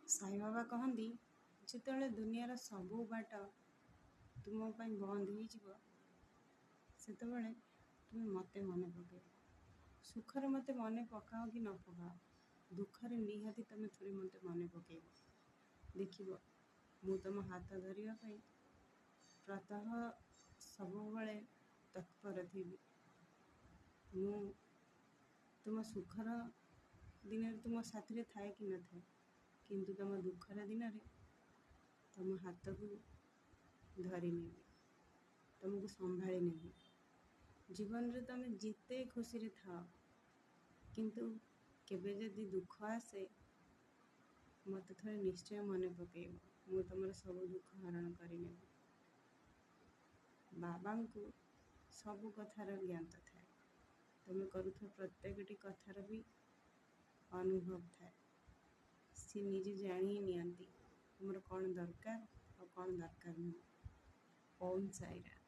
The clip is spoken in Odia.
ସାଇବାବା କହନ୍ତି, ଯେତେବେଳେ ଦୁନିଆର ସବୁ ବାଟ ତୁମ ପାଇଁ ବନ୍ଦ ହେଇଯିବ, ସେତେବେଳେ ତୁମେ ମୋତେ ମନେ ପକାଇବ। ସୁଖରେ ମୋତେ ମନେ ପକାଅ କି ନ ପକାଅ, ଦୁଃଖରେ ନିହାତି ତୁମେ ଥରେ ମୋତେ ମନେ ପକାଇବ। ଦେଖିବ, ମୁଁ ତୁମ ହାତ ଧରିବା ପାଇଁ ପ୍ରତ୍ୟହ ସବୁବେଳେ ତତ୍ପର ଥିବି। ମୁଁ ତୁମ ସୁଖର ଦିନରେ ତୁମ ସାଥିରେ ଥାଏ କି ନଥାଏ, କିନ୍ତୁ ତୁମ ଦୁଃଖର ଦିନରେ ତୁମ ହାତକୁ ଧରିନେବି, ତୁମକୁ ସମ୍ଭାଳି ନେବି। ଜୀବନରେ ତୁମେ ଯେତେ ଖୁସିରେ ଥାଅ, କିନ୍ତୁ କେବେ ଯଦି ଦୁଃଖ ଆସେ, ମୋତେ ଥରେ ନିଶ୍ଚୟ ମନେ ପକାଇବ। ମୁଁ ତୁମର ସବୁ ଦୁଃଖ ହରଣ କରିନେବି। ବାବାଙ୍କୁ ସବୁ କଥାର ଜ୍ଞାତ ଥାଏ, ତୁମେ କରୁଥିବା ପ୍ରତ୍ୟେକଟି କଥାର ବି ଅନୁଭବ ଥାଏ। ସେ ନିଜେ ଜାଣି ହିଁ ନିଅନ୍ତି ତୁମର କ'ଣ ଦରକାର ଆଉ କ'ଣ ଦରକାର ନୁହଁ। ଓମ୍ ସାଇରାମ।